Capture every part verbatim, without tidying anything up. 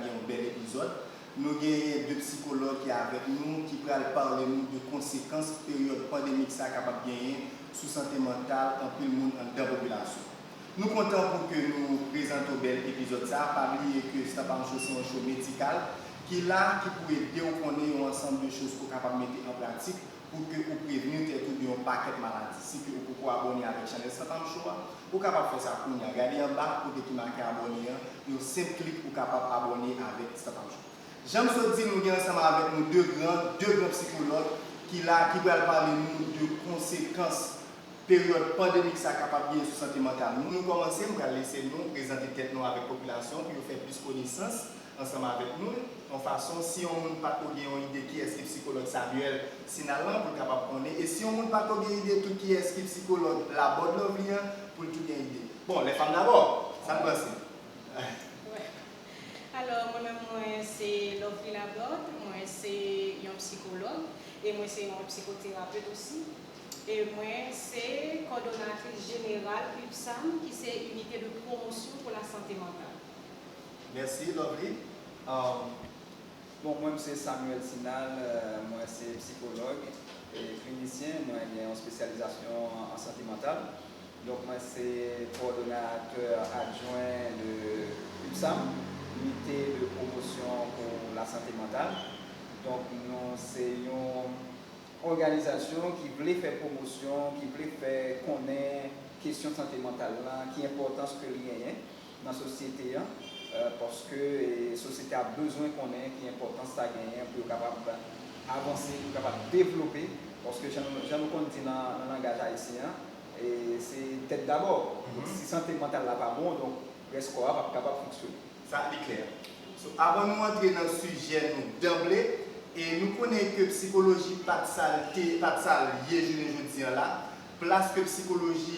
Gen yon bèl epizòd. Nou genyen de psikològ ki avèk nou, ki pral pale nou de konsekans peryòd pandemik sa kapab genyen sou sante mantal anpil moun anndan popilasyon. Nou kontan pou ke nou prezante w bèl epizòd sa. Pa bliye ke Stampam Show se yon show medikal ki la, ki pou ede w konnen yon ansanm de choz ke w kapab mete an pratik pou ke ou prevni tèt ou de yon pakèt maladi. Si ke ou poko abòne avèk chanèl Stampam Show a, ou kapab fè sa kounye a. Gade anba kote ki make abòne an, yon senp klik ou kapab abòne avèk Stampam Show. Jan m sot di, nou gen ansanm avèk nou de gran, de gran psikològ ki la, ki pral pale nou de konsekans peryòd pandemik sa kapab genyen sou sante mantal nou. Nou kòmanse, m pral lese nou prezante tèt nou avèk popilasyon pou yo fè plis konesans ansanm avèk nou, yon fason, si yon moun pa t ko gen yon ide kiyès ki psikològ Samuel Sinal lan, pou l kapab konnen, e si yon moun pa t ko gen ide tou kiyès ki psikològ Labòd Lovely an, pou l tou gen ide. Bon, les femmes d'abord, sa n panse? Wè. Alò, mwen menm, mwen se Lovely Labòd, mwen se yon psikològ, e mwen se yon psikoterapet osi. E mwen se kòdonatris jeneral UPSAM, ki se Unité de Promotion pour la Santé Mentale. Mèsi, Lovely. Bon, mwen m se Samuel Sinal, mwen se psikològ e klinisyen, mwen gen yon espesyalizasyon an sante mantal. Donk mwen se kowòdonatè adjwen de UPSAM, Unité de Promotion pour la Santé Mentale. Donk nou se yon òganizasyon ki vle fè pwomosyon, ki vle fè konnen kesyon sante mantal la, ki enpòtans ke li genyen nan sosyete an, paske sosyete a bezwen konnen ki enpòtans sa genyen pou yo kapab avanse, pou yo kapab devlope, paske jan nou, jan nou konn di nan, nan langaj ayisyen an, se tèt dabò. Donk si sante mantal la pa bon, donk rès kò a p ap kapab fonksyone. Sa li klè. So, avan nou antre nan sijè nou danble, e nou konnen ke psikoloji pa t sa l te, pa t sa l ye jounen jodi an la, plas ke psikoloji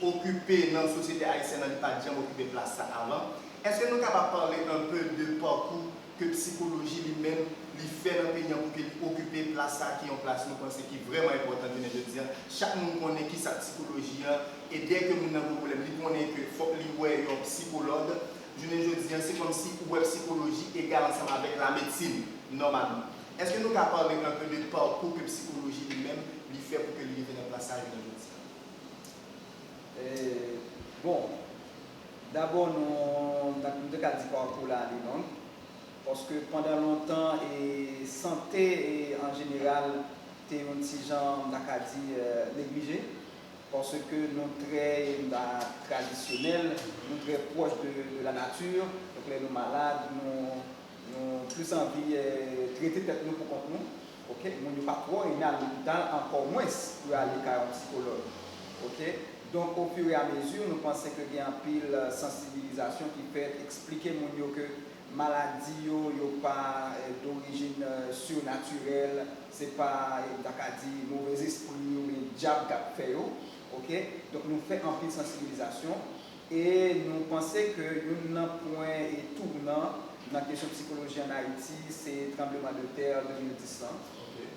okipe nan sosyete ayisyèn nan, li pa t janm okipe plas sa avan. Èske nou kapab pale anpe de pakou ke psikoloji li menm li fè nan peyi an pou ke li okipe plas sa ki yon plas nou panse ki vrèman enpòtan jounen jodi an? Chak moun konnen kisa psikoloji an, e dèke moun nan gen yon pwoblèm, li konnen ke fòk li wè yon psikològ. Jounen jodi an, se kòmsi ou wè psikoloji egal ansanm avèk lamedsin, nòmalman. Èske nou ka pale anpe de pakou ke psikoloji li menm li fè pou ke li rive nan plas sa jounen jodi an? Bon, dabò nou, nou te ka di pakou la li long, paske pandan lontan e sante e an jeneral te yon ti jan, m ta ka di, neglije. Paske nou trè tradisyonèl, nou trè pwòch de, de la nature. Donk lè nou malad, nou, nou plis anvi trete tèt nou pou kont nou. Oke, moun yo pa twò renmen al lopital, ankò mwens pou yo ale kay yon psikològ. Oke, donk ofiramezi nou panse ke gen anpil sansibilizasyon ki fèt, eksplike moun yo ke maladi yo, yo pa dorijin sirnatirèl, se pa, m ta ka di, movèzespri oubyen dyab k ap fè yo. Oke, donk nou fè anpil sansibilizasyon e nou panse ke youn nan pwen e tounan nan kesyon psikoloji ann Ayiti se tranbleman de tè de mil dis lan,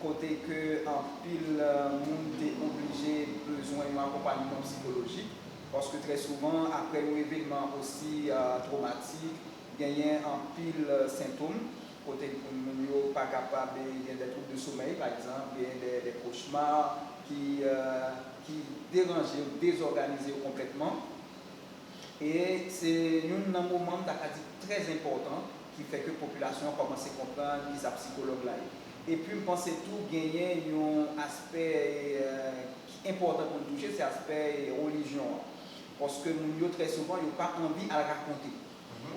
kote ke anpil moun te oblije bezwen yon akonpayman psikolojik, paske trè souvan apre yon evenman osi twomatik, genyen anpil sentom kote moun yo pa kapab, gen de twoub de somèy pa egzanp, gen de, de kochma ki, ki deranje yo, dezòganize yo konplètman. E se youn nan moman m ta ka di trè enpòtan ki fè ke popilasyon an kòmanse konprann kisa psikològ la ye. Epi m panse tou genyen yon aspè ki enpòtan pou n touche, se aspè relijyon an. Paske moun yo trè souvan yo pa anvi al rakonte.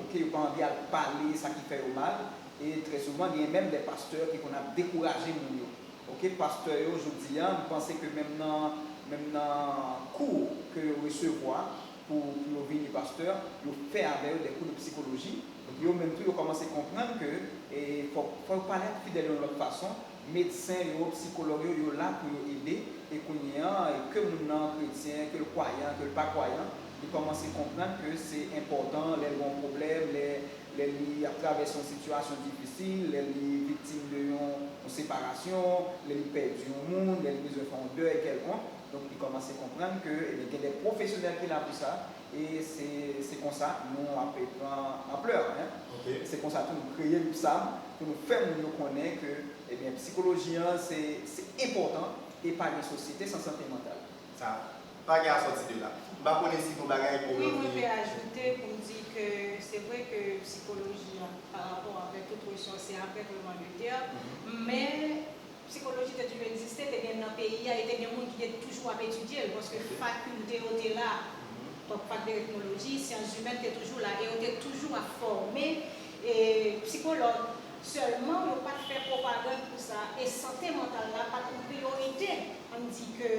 Oke, yo pa anvi al pale sa ki fè yo mal. E trè souvan genyen menm de pastè ki konn ap dekouraje moun yo. Oke, pastè yo jodi a, m panse ke menm nan, menm nan kou ke yo resevwa pou, pou yo vini pastè, yo fè avè yo de kou de psikoloji. Yo menm tou yo kòmanse konprann ke e, fò, fò yo pale ak fidèl yo yon lòt fason. Medsen yo, psikològ yo, yo la pou yo ede. E kounye a, ke moun nan kretyen, ke l kwayan, ke l pa kwayan, li kòmanse konprann ke se enpòtan lè l gen yon pwoblèm, lè, lè li ap travèse yon sitiyasyon difisil, lè li viktim de yon, yon separasyon, lè li pèdi yon moun, lè li bezwen fè yon dèy kèlkonk. Donk li kòmanse konprann ke, ebyen, gen de pwofesyonèl ki la pou sa, E se se konsa nou ap pran anplè an. Se konsa tou nou kreye Lipsam pou nou fè moun yo konnen ke ebyen, sikoloji an se se enpòtan e pa gen sosyete san sante mantal. Sa pa gen a sòti de la. M pa konnen si gon bagay ke w anvi. Wi, mwen vle ajoute pou m di ke se vre ke sikoloji an pa rapò avèk tout resous se apre trembleman de tè, men sikoloji te toujou egziste, te gen nan peyi a, e te gen moun ki te toujou ap etidye l, paske fakilte yo te la. Donk, fak de etnoloji, syans imèn te toujou la, e yo te toujou ap fòme e, sikològ. Sèlman, yo pa t fè pwopagann pou sa, e sante mantal la pa t yon priyorite, ann di ke,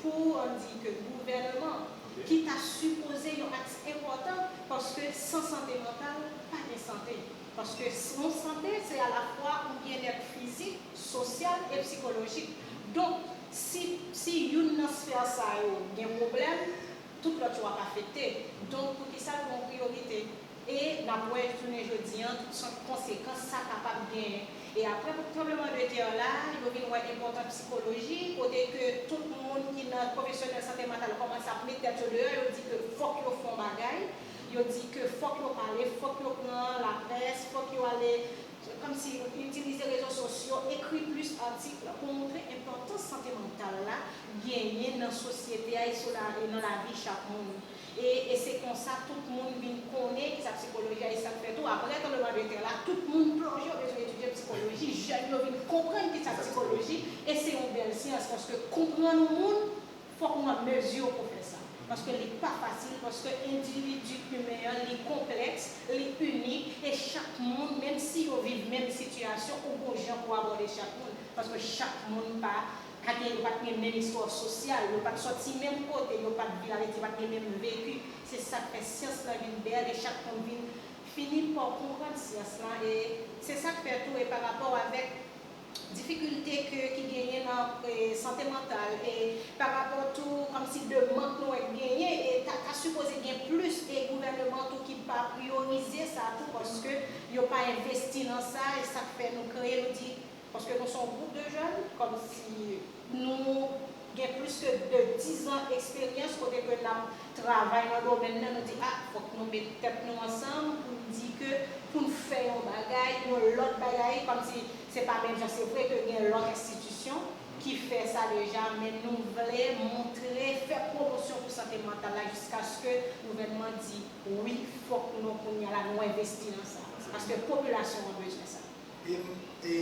pou, ann di ke gouvènman, ki ta sipoze yon aks enpòtan, paske san sante mantal, pa gen sante. Paske yon sante, se alafwa yon byennèt fizik, sosyal e sikolojik. Donk, si, si youn nan sfè sa yo gen pwoblèm, tout lòt yo ap afekte. Donk, poukisa l gon priyorite? E n ap wè jounen jodi an, tout sòt konsekans sa kapab genyen. E apre tranbleman de tè la, yo vin wè enpòtans sikoloji, kote ke tout moun ki nan pwofesyonèl sante mantal kòmanse ap met tèt yo deyò, yo di ke fòk yo fè yon bagay, yo di ke fòk yo pale, fòk yo pran laprès, fòk yo ale kòmsi itilize rezo sosyo, ekri plis atik pou montre enpòtans sante mantal la genyen nan sosyete a e sou la, e nan lavi chak moun. E, e se konsa tout moun vin konnen kisa k sikoloji a, e sa k fè tou, apre tranbleman de tè la, tout moun plonje yo bezwen etidye sikoloji, jèn yo vin konprann kisa k sikoloji, e se yon bèl syans, paske konprann yon moun, fòk nou an mezi pou fè sa. Paske li pa fasil, paske endividi imen an, li konplèks, li inik, e chak moun, menm si yo viv menm sitiyasyon, ou gon jan pou abòde chak moun. Paske chak moun pa, pa gen, yo pa t gen menm istwa sosyal, yo pa t sòti menm kote, yo pa t viv, sa vle di, yo pa t gen menm veki. Se sa k fè syans lan vin bèl, e chak moun vin fini pa konprann syans lan, e se sa k fè tou, e pa rapò avèk difikilte ke, ki genyen nan e, sante mantal, e pa rapò tou kòmsi de mank nou wè k genyen, e ta, ta sipoze gen plis, e gouvènman tou ki pa priyorize sa tou, paske yo pa envesti nan sa, e sa k fè nou kreye, nou di, paske nou se yon gwoup de jèn, kòmsi nou gen plis ke de dizan eksperyans kote ke n ap travay nan domèn nan, nou di, a, fòk nou met tèt nou ansanm pou n di ke, pou n fè yon bagay, yon lòt bagay, kòmsi se pa menm jan, se vre ke gen lòt enstitisyon ki fè sa deja, men nou vle montre, fè pwomosyon pou sante mantal la jiskaske gouvènman di, wi, fòk nou kounye a la, nou envesti nan sa, paske popilasyon an bezwen sa. E, e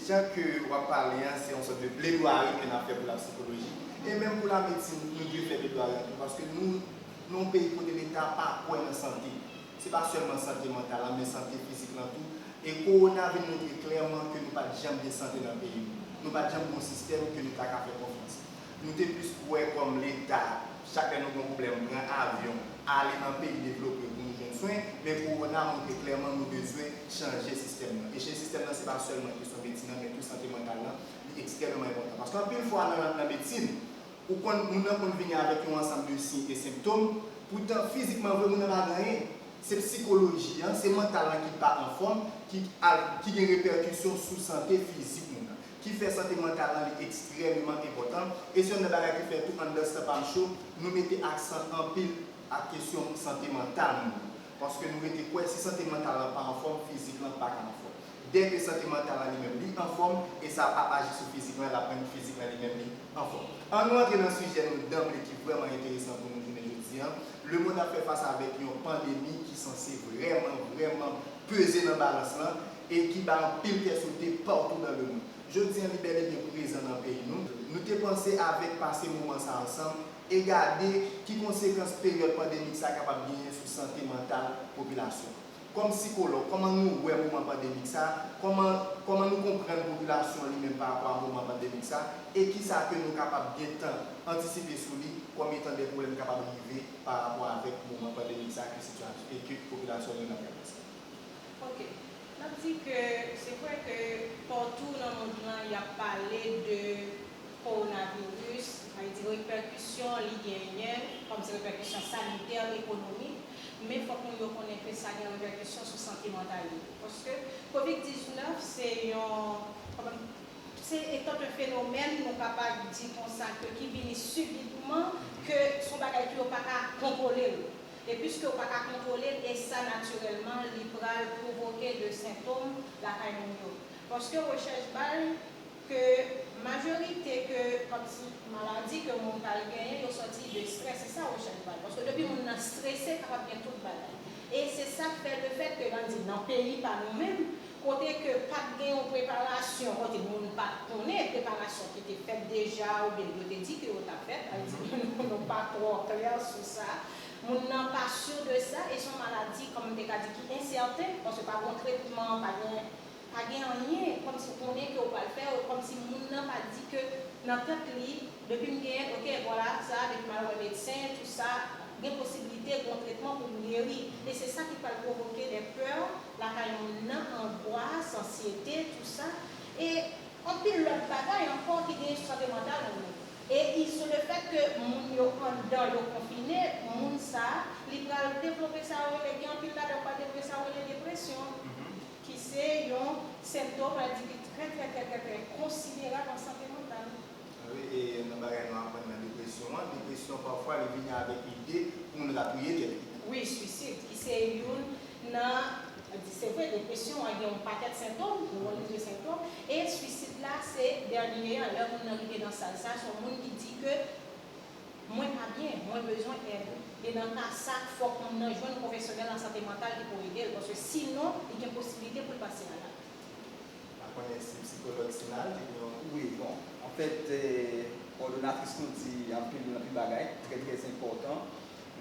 jan ke w ap pale an, se yon sòt de pledwari ke n ap fè pou lapsikoloji. E menm pou lamedsin, nou dwe fè pledwari an tou, paske nou, nou yon peyi kote Leta pa kwè nan sante. Se pa sèlman sante mantal la, men sante fizik lan tou. E kowona vin montre klèman ke nou pa t janm gen sante nan peyi nou. Nou pa t janm gen yon sistèm ke nou ta ka fè konfyans. Nou te plis kwè kòm Leta, chak lè nou gen yon pwoblèm, pran avyon, ale nan peyi devlope pou nou jwenn swen, men kowona montre klèman nou bezwen chanje sistèm nan. E chanje sistèm nan, se pa sèlman kesyon medsin nan, men tou sante mantal lan, li ekstrèmeman enpòtan. Paske anpil fwa nan, nan medsin, ou konn, moun nan konn vini avèk yon ansanm de siy e senptòm, poutan fizikman vre moun nan pa gen anyen. Se psikoloji an, se mantal lan ki pa anfòm, ki, ki gen repèkisyon sou sante fizik moun nan. Ki fè sante mantal lan li ekstrèmeman enpòtan, e se youn nan bagay ki fè tou anndan Stanpam Show, nou mete aksan anpil ak kesyon sante mantal moun nan. Paske nou rete kwè si sante mantal lan pa anfòm, fizik lan pa ka anfòm. Dèke sante mantal lan li menm li anfòm, e sa ap aji sou fizik lan, l ap rann fizik lan li menm li anfòm. Ann nou antre nan sijè nou danble ki vrèman enteresan pou nou jounen jodi an. Lemonn ap fè fas avèk yon pandemi ki sanse vrèman, vrèman peze nan balans lan e ki bay anpil kè sote patou nan lemonn. Jodi an, li bèl e byen prezan nan peyi nou. Nou te panse avèk pase moman sa ansanm e gade ki konsekans peryòd pandemik sa kapab genyen sou sante mantal popilasyon. Kòm sikològ, kòman nou wè moman pandemik sa? Kòman, kòman nou konprann popilasyon an li menm pa rapò a moman pandemik sa? E kisa ke nou kapab gentan antisipe sou li kòm etan de pwoblèm kapab rive pa rapò avèk moman pandemik sa ke sitiyasyon, ke popilasyon nou nan travèse? Ok. N ap di ke se vre ke patou nan mond lan y ap pale de kowonaviris, sa vle di repèkisyon li genyen, kòm se repèkisyon sanitè, ekonomik, men fòk moun yo konnen ke sa gen repèkisyon sou sante mantal yo. Paske kovid diznèf se yon, kòman, se etan de fenomèn, nou kapab di konsa, ke ki vini sibitman, ke se yon bagay ke yo pa ka kontwole l. E piske w pa ka kontwole l, e sa natirèlman, li pral pwovoke de sentòm lakay moun yo. Paske rechèch bay ke majorite ke kantite maladi ke moun pral genyen, yo sòti de estrès. Se sa rechèch bay. Paske depi moun nan estrese, kapab gen tout bagay. E se sa k fè lefèt ke nan di nan peyi pa nou menm, kote ke pa t gen yon preparasyon, kote moun pa t konnen preparasyon ki te fèt deja, oubyen yo te di ke yo t ap fèt, sa vle di nou, nou pa twò klè sou sa. Moun nan pa si de sa, e se yon maladi, kòm m te ka di, ki ensèten, paske pa gen tretman, pa gen, pa gen anyen, kòmsi w konnen ke w pral fè, kòmsi moun nan pa di ke nan tèt li, depi m genyen, ok, vwala, sa, depi m al wè medsen, tou sa, gen posiblite, gen yon tretman pou m geri. E se sa ki pral pwovoke de pè lakay moun nan, angwas, ansyete, tou sa. E anpil lòt bagay ankò ki genyen sou sante mantal moun yo. E i sou lefèt ke moun yo anndan, yo konfine, moun sa a, li pral devlope sa yo rele, gen anpil ladan yo pral devlope sa yo rele depresyon, ki se yon sentòm, maladi ki trè, trè, trè, trè, trè konsiderab an sante mantal. Wi, e nan bagay nou aprann nan depresyon an, depresyon pafwa li vini avèk lide pou moun la touye tèt li. Wi, swisid, ki se youn nan, se vre, depresyon an gen yon pakèt sentòm, yon lis de sentòm, e swisid la se dènye an, lè moun nan rive nan sal sa, se yon moun ki di ke mwen pa byen, mwen bezwen èd. E nan ka sa, fòk moun nan jwenn pwofesyonèl an sante mantal ki pou ede l, paske sinon, li gen posiblite pou l pase malad. Pa konnen si psikològ Sinal te gen yon... Wi, bon, anfèt, eh, kowòdonatris nou di anpil, anpil bagay, trè, trè enpòtan.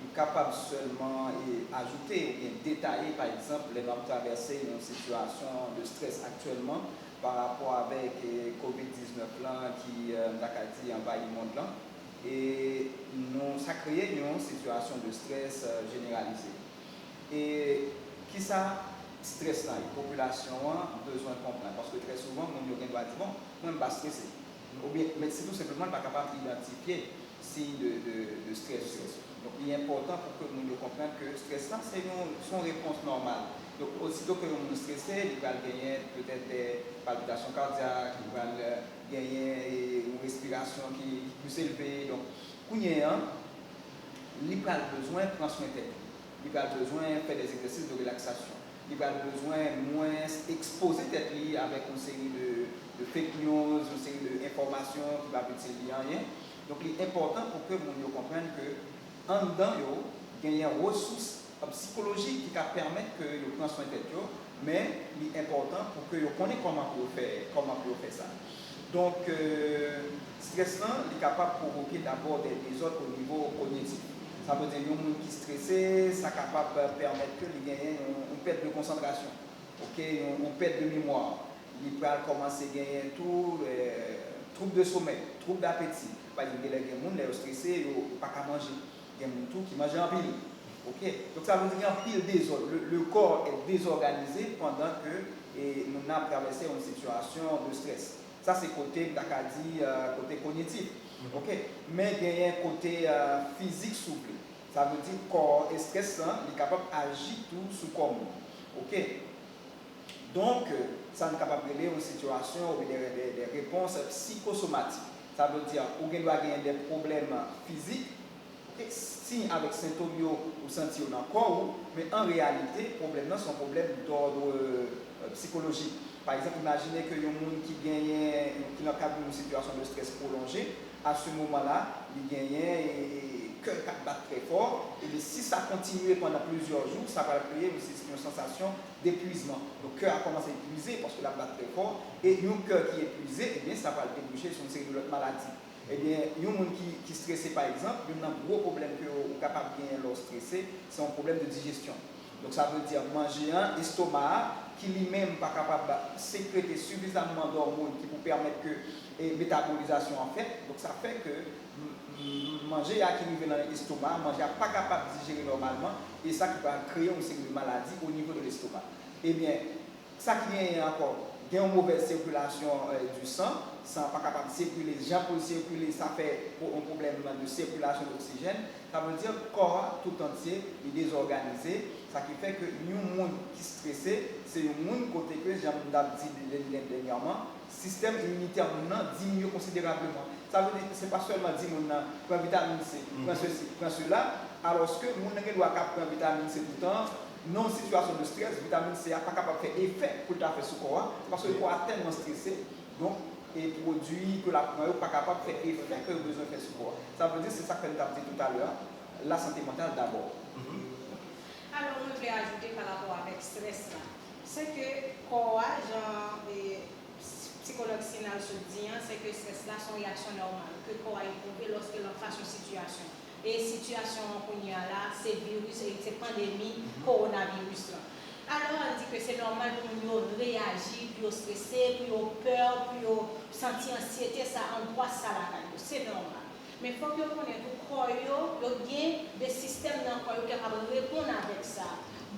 M kapab sèlman, eh, ajoute oubyen detaye, pa egzanp, lè n ap travèse yon sitiyasyon de strès aktyèlman pa rapò avèk, eh, kovid diznèf lan ki, eh, m ta ka di, anvayi mond lan. E nou, sa kreye yon sitiyasyon de strès, eh, jeneralize. E kisa strès lan ye? Popilasyon an bezwen konprann, paske trè souvan, moun yo gen dwa di, bon, mwen m pa strese. Oubyen, men si tou senpleman, li pa kapab idantifye siy de, de, de strès yo. Donk, li enpòtan pou ke moun yo konprann ke strès lan, se yon, se yon repons nòmal. Donk, osito ke yon moun strese, li pral genyen petèt de palpitasyon kadyak, li pral, eh, genyen, eh, yon respirasyon ki, ki plis elve. Donk, kounye a, li pral bezwen pran swen tèt li. Li pral bezwen fè de egzèsis de relaksasyon. Li pral bezwen mwens ekspoze tèt li avèk yon seri de, de fake news, yon seri de enfòmasyon ki p ap itil li anyen. Donk, li enpòtan pou ke moun yo konprann ke anndan yo, genyen resous sikolojik ki ka pèmèt ke yo pran swen tèt yo, men li enpòtan pou ke yo konnen kòman pou yo fè, kòman pou yo fè sa. Donk, eh, strès lan, li kapab pwovoke dabò de dezòd o nivo konyitif. Sa vle di, yon moun ki strese, sa kapab pèmèt ke li genyen yon, yon pèt de konsantrasyon, ok, yon, yon pèt de memwa. Li pral kòmanse genyen tou, eh, twoub de somèy, twoub dapeti. Pa egzanp, genlè gen moun, lè yo strese, yo pa ka manje. Gen moun tou ki manje anpil. Ok? Donk, sa vle di gen anpil dezòd. Le, le corps est désordonné pendant que, eh, moun nan ap travèse yon sitiyasyon de strès. Sa se kote, m ta ka di, eh, kote konyitif. Ok? Men genyen kote, eh, fizik, si w vle. Sa vle di kò, estrès lan, li kapab aji tou sou kò moun. Ok? Donk, sa n kapab rele yon sitiyasyon oubyen de, de, de repons psikosomatik. Sa vle di, ou gen dwa genyen de pwoblèm fizik, ok, siy avèk sentòm yo, ou santi yo nan kò ou, men an reyalite, pwoblèm nan se yon pwoblèm dòd, eh, psikolojik. Pa egzanp, imajine ke yon moun ki genyen, ki nan kad yon sitiyasyon de strès pwolonje, a se moman la, li genyen, eh, kè k ap bat trè fò, epi si sa kontinye pandan plizyè jou, sa pral kreye yon, yon sansasyon depwizman. Donk, kè a kòmanse epwize paske l ap bat trè fò, e yon kè ki epwize, ebyen, sa pral debouche sou yon seri de lòt maladi. Ebyen, yon moun ki, ki strese, pa egzanp, youn nan gwo pwoblèm ke ou kapab genyen lè w strese, se yon pwoblèm de dijesyon. Donk, sa vle di manje an, estoma a, ki li menm pa kapab sekrete sifizamman dòmòn ki pou pèmèt ke, e, metabolizasyon an fèt. Donk, sa fè ke m, m, manje a ki rive nan estoma a, manje a pa kapab dijere nòmalman, e sa ki pral kreye yon seri de maladi o nivo de lestoma. Ebyen, sa ki genyen ankò, gen yon movèz sikilasyon, eh, di san, san an pa kapab sikile, jan pou l sikile, sa fè po-, yon pwoblèm de sikilasyon doksijèn. Sa vle di kò a tout antye, li dezòganize, sa ki fè ke yon moun ki strese, se yon moun kote ke, jan m t ap di dè-, dè-, dènyèman, sistèm iminitè moun nan diminye konsiderableman. Sa vle di, se pa sèlman di moun nan, pran vitamin C, pran sesi, pran sela, Alòske moun nan gen dwa ka pran vitamin C toutan, nan yon sitiyasyon de strès, vitamin C a pa kapab fè efè pou l ta fè sou kò a, paske kò a tèlman strese, donk, e pwodui ke l ap pran yo pa kapab fè efè ke yo bezwen fè sou kò a. Sa vle di, se sa k fè n t ap di toutalè a, la santé mentale d'abord. Alò, mwen vle ajoute pa rapò avèk strès la, se ke kò a, jan e, sikològ Sinal sot di an, se ke strès la se yon reyaksyon nòmal ke kò a epwouve lòske l anfas yon sitiyasyon. E sitiyasyon an kounye a la, se viris, e se pandemi kowonaviris lan. Alò, ann di ke se nòmal pou moun yo reyaji, pou yo strese, pou yo pè, pou yo santi ansyete sa, angwas sa lakay yo. Se nòmal. Men fòk yo konnen tou kò yo, yo gen de sistèm nan kò yo ki kapab reponn avèk sa.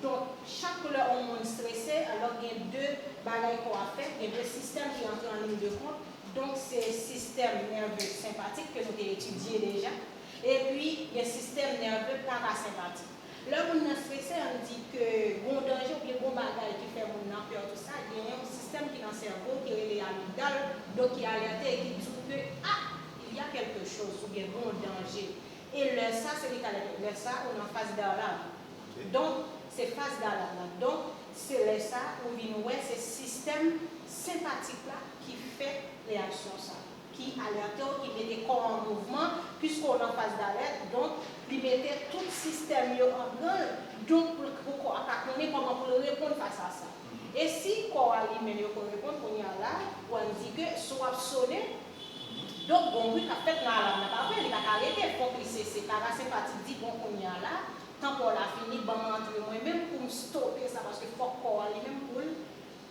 Donk, chak lè yon moun strese, alò gen de bagay kò a fè, gen de sistèm ki antre an liy de kont. Donk, se sistèm nève senpatik ke nou te etidye deja. Epi, gen sistèm nève parasenpatik. Lè moun nan strese, ann di ke gon danje oubyen gon bagay ki fè moun nan pè, tou sa, gen yon sistèm ki nan sèvo ki rele amigdal, donk ki alète e ki di w ke, ah, il y a quelque chose, oubyen gon danje. E lè sa, se li k alète. Lè sa, ou nan faz d'alarme. Donk, se faz d'alarme lan. Donk, se lè sa, ou vin wè, se sistèm senpatik la ki fè reyaksyon sa. Ki alète w, ki mete kò an mouvman, piske w nan faz d'alèt, donk, li mete tout sistèm yo an branl, donk, pou, pou kò a ka konnen kòman pou l reponn fas a sa. E si kò a li menm yo ko reponn, kounye a la, ou ann di ke si w ap sone, donk, gon bri k ap fèt nan alam nan, pa vre, li pa ka rete, fòk li se, se parasenpatik di, bon, kounye a la, tan pa w la fini, ban m antre mwen menm pou m stope sa, paske fòk kò a li menm pou l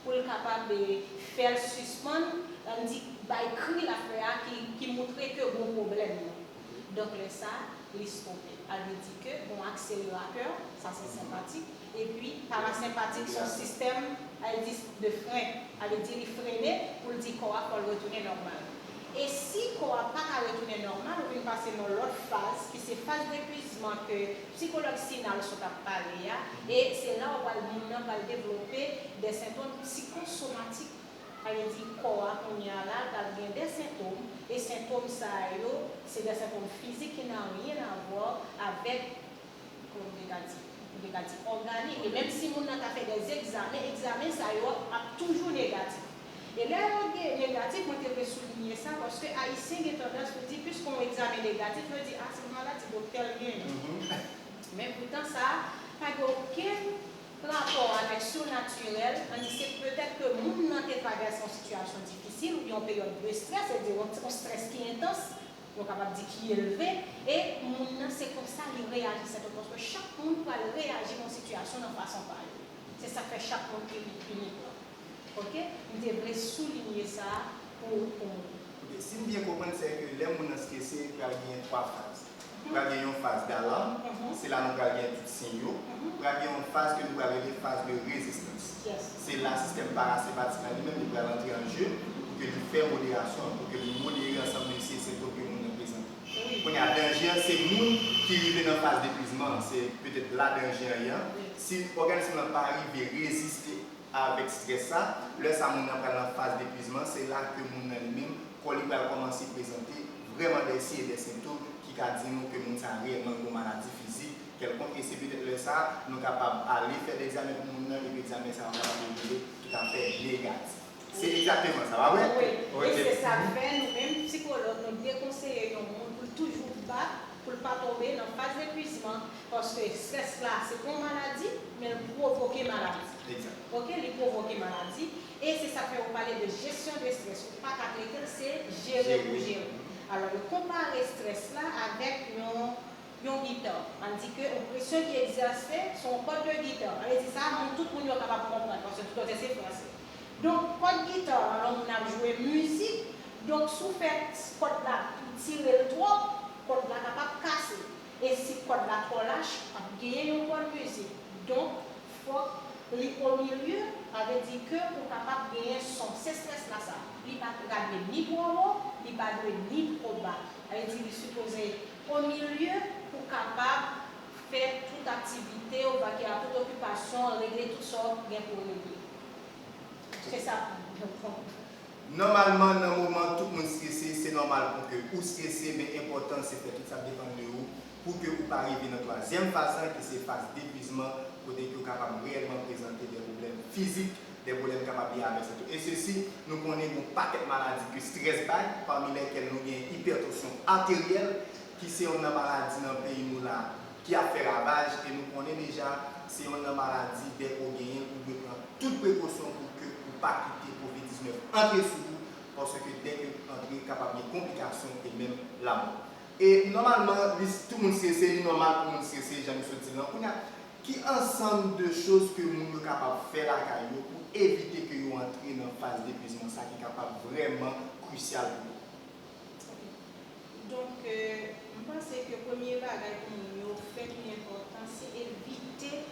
pou l kapab fè l sispann, ann di, bay kri l ap fè a ki, ki moutre ke gon pwoblèm nan. Donk, lè sa, li stope. A vle di ke gon akseleratè, sa se senpatik, epi parasenpatik se yon sistèm, a vle di, de fren, a vle di li frene pou l di kò a fò l retounen nòmal. E si kò a pa ka retounen nòmal, ou vin pase nan lòt faz, ki se faz depwizman ke sikològ Sinal sot ap pale a, e se la ou pral, moun nan pral devlope de sentòm psikosomatik. Sa vle di kò a kounye a la, l pral gen de sentòm, e sentòm sa yo, se de sentòm fizik ki nan rien à voir avèk, kòman m te ka di, m te ka di òganik. E menm si moun nan ta fè de egzamen, egzamen sa yo ap toujou negatif. E lè yo gen negatif, mwen te vle soulinye sa, paske Ayisyen gen tandans pou di, piske yon egzamen negatif, yo di, ah, se yon maladi doktè l genyen. Men poutan sa pa gen okenn rapò avèk surnatirèl, ann di se petèt ke moun nan te travèse yon sitiyasyon difisil oubyen yon peryòd de strès, se di yon, yon strès ki entans, nou kapab di ki elve, e moun nan se konsa li reyaji, se paske chak moun pral reyaji nan sitiyasyon nan fason pa yo. Se sa k fè chak moun inik, inik lan. Oke? M te vle soulinye sa pou, pou moun. Oke, si m byen konprann, se ke lè moun nan strese, pral gen twa faz. Pral gen yon faz d'alarme, se la nou pral gen tout siy yo. Pral gen yon faz ke nou pral rele faz de résistance. Se la sistèm parasenpatik la li menm li pral antre an je pou ke li fè moderasyon, pou ke li modere ansanm de siy e sentòm ke moun nan prezante. Kounye a, danje an, se moun ki rive nan faz depwizman an, se petèt la danje an ye a. Si òganis lan pa rive reziste avèk strès sa, lè sa moun nan pral nan faz depwizman, se la ke moun nan li menm, kò li pral kòmanse prezante vrèman de siy e de sentòm ki ka di nou ke moun sa reyèlman gen yon maladi fizik kèlkonk, e se petèt lè sa nou kapab ale fè de egzamen pou moun nan, epi egzamen sa yo kapab revele toutafè negatif. Se egzakteman sa, pa vre? Wi, e se sa k fè nou menm sikològ nou dekonseye yon moun pou l toujou bat pou l pa tonbe nan faz depwizman, paske strès la se pa yon maladi, men l pwovoke maladi. Oke, li pwovoke maladi, e se sa k fè yo pale de jesyon de strès. Ou pa ka trete l, se jere pou jere. Alò, yo konpare strès la avèk yon yon gita. Ann di ke yon presyon ki egzèse sou yon kòd de gita. Sa vle di sa, moun, tout moun yo kapab konprann, paske tout kote se franse. Donk, kòd gita an, lè yon moun ap jwe mizik, donk, si w fè kòd la tire l twòp, kòd la kapab kase. E si kòd la twò lach, p ap genyen yon bòn mizik. Donk, fòk li omilye, sa vle di ke ou kapab genyen son. Se strès la sa. Li pa ka dwe ni twò wo, li pa dwe ni twò ba. Sa vle di li sipoze omilye pou kapab fè tout aktivite w, vake a tout okipasyon, regle tout sa w gen pou w regle. Se sa pou mwen. Nòmalman, nan moman tout moun strese, se nòmal pou ke ou strese, men enpòtan se fè tout sa k depann de ou pou ke ou pa rive nan twazyèm faz lan, ki se faz depwizman, kote ke ou kapab reyèlman prezante de pwoblèm fizik, de pwoblèm kapab lye avèk sante. E sesi, nou konnen gen yon pakèt maladi ke strès bay, pami lèkèl nou gen ipètansyon ateryèl, ki se youn nan maladi nan peyi nou la, ki ap fè ravaj, e nou konnen deja, se youn nan maladi dèk ou genyen l, ou dwe pran tout prekosyon pou ke ou pa kite kovid diznèf antre sou ou, paske dèk ou antre, kapab gen konplikasyon e menm lanmò. E nòmalman, li, tout moun strese, li nòmal pou moun strese, jan nou sot di l lan. Kounye a, ki ansanm de choz ke moun yo kapab fè lakay yo pou evite ke yo antre nan faz depwizman sa ki kapab vrèman krisyal pou yo? Ok. Donk, euh, m panse ke premye bagay pou moun yo fè ki enpòtan, se evite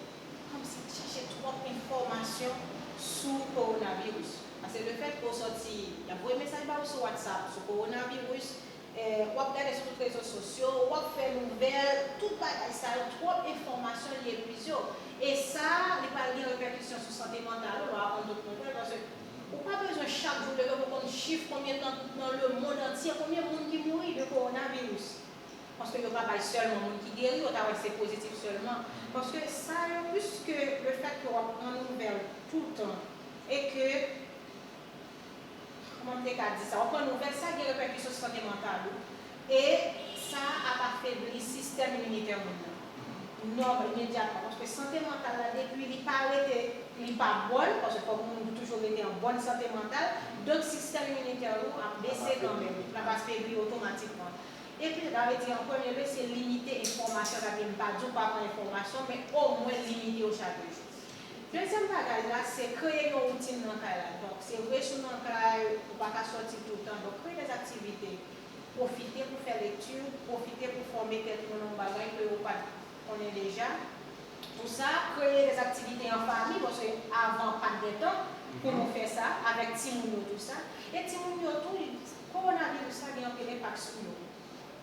kòmsi chache twòp enfòmasyon sou kowonaviris. Paske lefètke w sòti, y ap voye mesaj ba ou sou WhatsApp sou kowonaviris, w ap gade sou tout rezo sosyo, w ap fè nouvèl, tout bagay sa yo, twòp enfòmasyon li epuize w. E sa, li pral gen repèkisyon sou sante mantal ou lè w aprann tout nouvèl, paske ou pa bezwen chak jou leve pou konn chif konbyen nan, nan lemonn antye, konbyen moun ki mouri de kowonaviris. Paske yo pa bay sèlman moun ki geri, yo ta wè se pozitif sèlman. Paske sa yo, piske lefètke w ap pran nouvèl toutan, e ke kòman m te ka di sa, w ap pran nouvèl, sa gen repèkisyon sou sante mantal ou. E sa ap afebli sistèm iminitè moun nan. Nòmal, imedyatman. Paske sante mantal la, depi li pa rete, li pa bòn, paske fòk moun toujou rete an bòn sante mantal, donk sistèm iminitè ou ap bese kanmenm, l ap afebli otomatikman. Epi, sa vle di, an premye lye, se limite enfòmasyon, sa vle di, m pa di w pa pran enfòmasyon, men omwen limite yo chak jou. Dezyèm bagay la, se kreye yon woutin nan kay la. Donk, se vre si w nan kay, ou pa ka sòti toutan. Donk, kreye dèzaktivite. Pwofite pou fè lekti, pwofite pou fòme tèt ou nan yon bagay ke ou pa t konnen deja. Pou sa, kreye dèzaktivite an fanmi, paske avan pa t gen tan pou nou fè sa, avèk timoun yo tou sa. E timoun yo tou, kowonaviris la gen anpil enpak sou yo.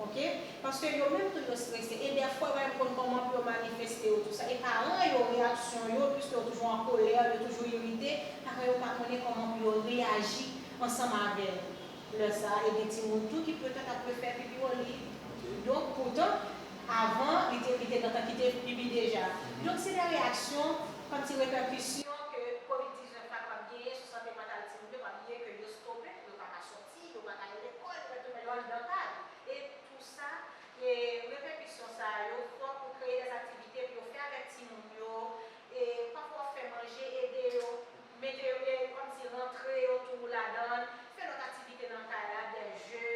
Ok? Paske yo menm tou yo strese. E dèfwa yo pa menm konn kòman pou yo manifeste yo tou sa. E paran yo, reyaksyon yo, piske yo toujou an kolè, yo toujou irite, paran yo pa konnen kòman pou yo reyaji ansanm avè yo. Lè sa a, e gen timoun tou ki petèt ap refè pipi o li. Donk, poutan, avan, li te, li te gentan kite pipi deja. Donk, se de reyaksyon, kòmsi repèkisyon ke kovid diznèf la kapab genyen sou sante mantal timoun yo, pa bliye ke yo stope, yo pa ka sòti, yo pa ka al lekòl, yo retounen yo anndan kay. E tou sa, e repèkisyon sa yo, fòk ou kreye dèzaktivite pou yo fè avèk timoun yo, e pafwa w ap fè manje, ede yo, mete yo, e kòmsi rantre yo tou ladan l, fè lòt aktivite nan kay la, de je,